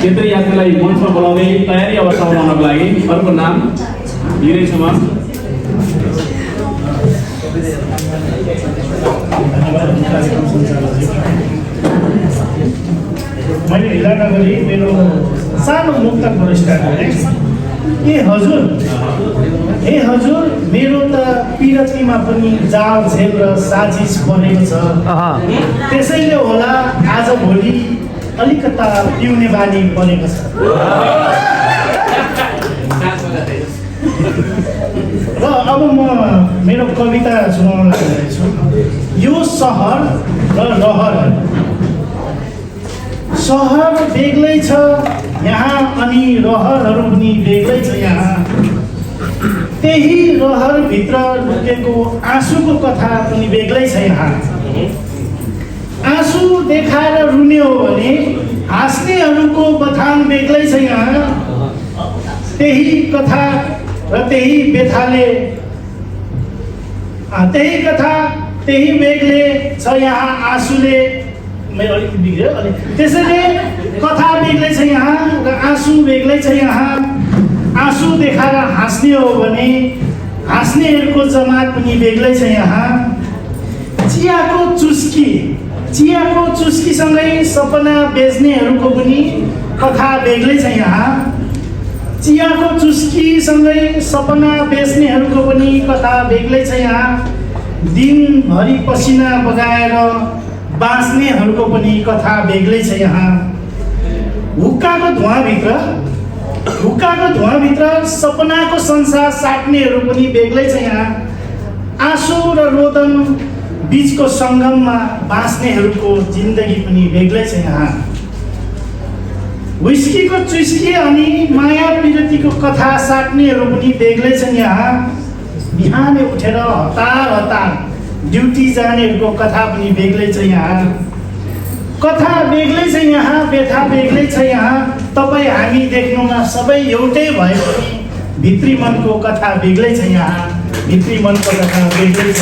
क्षेत्रीय यात्रीलाई मञ्चमा बोलाउँदै तयारी अवस्था बनाउनको लागि अर्को नाम हिरे समाज। मैले हिला नगरी मेरो सानो मुक्तकबाट स्टार्ट गरेँ। ए हजुर मेरो त पिरतीमा पनि जाल झेल र साजिस परेको छ, त्यसैले होला आजभोलि अलिकता पिउने बानी परेको छ। र अब म मेरो कविता सुनाउन लागिरहेछु। यो सहर र रहर, सहर बेग्लै छ यहाँ अनि रहरहरू पनि बेग्लै छ यहाँ। त्यही रहरभित्र लुकेको आँसुको कथा पनि बेग्लै छ यहाँ। आँसु देखाएर रुने हो भने हाँस्नेहरूको बथान बेग्लै छ यहाँ। त्यही कथा र त्यही व्यथाले त्यही कथा त्यही बेग्लै छ यहाँ। आँसुले मेरो अलिकति बिग्रियो त्यसैले कथा बेग्लै छ यहाँ र आँसु बेग्लै छ यहाँ। आँसु देखाएर हाँस्ने हो भने हाँस्नेहरूको जमात पनि बेग्लै छ यहाँ। चियाको चुस्कीसँगै सपना बेच्नेहरूको पनि कथा बेग्लै छ यहाँ। चियाको चुस्कीसँगै सपना बेच्नेहरूको पनि कथा बेग्लै छ यहाँ। दिनभरि पसिना बगाएर बाँच्नेहरूको पनि कथा बेग्लै छ यहाँ। हुक्काको धुवाँभित्र सपनाको संसार साट्नेहरू पनि बेग्लै छ यहाँ। आँसु र रोदन बीचको सङ्गममा बाँच्नेहरूको जिन्दगी पनि बेग्लै छ यहाँ। विस्कीको चुस्की अनि माया पिरतीको कथा साट्नेहरू पनि बेग्लै छन् यहाँ। बिहानै उठेर हतार ड्युटी जानेहरूको कथा पनि बेग्लै छ यहाँ। कथा बेग्लै छ यहाँ, व्यथा बेग्लै छ यहाँ। तपाईँ हामी देख्नुमा सबै एउटै भए पनि भित्री मनको कथा बेग्लै छ यहाँ। भित्री मनको कथा बेग्लै छ।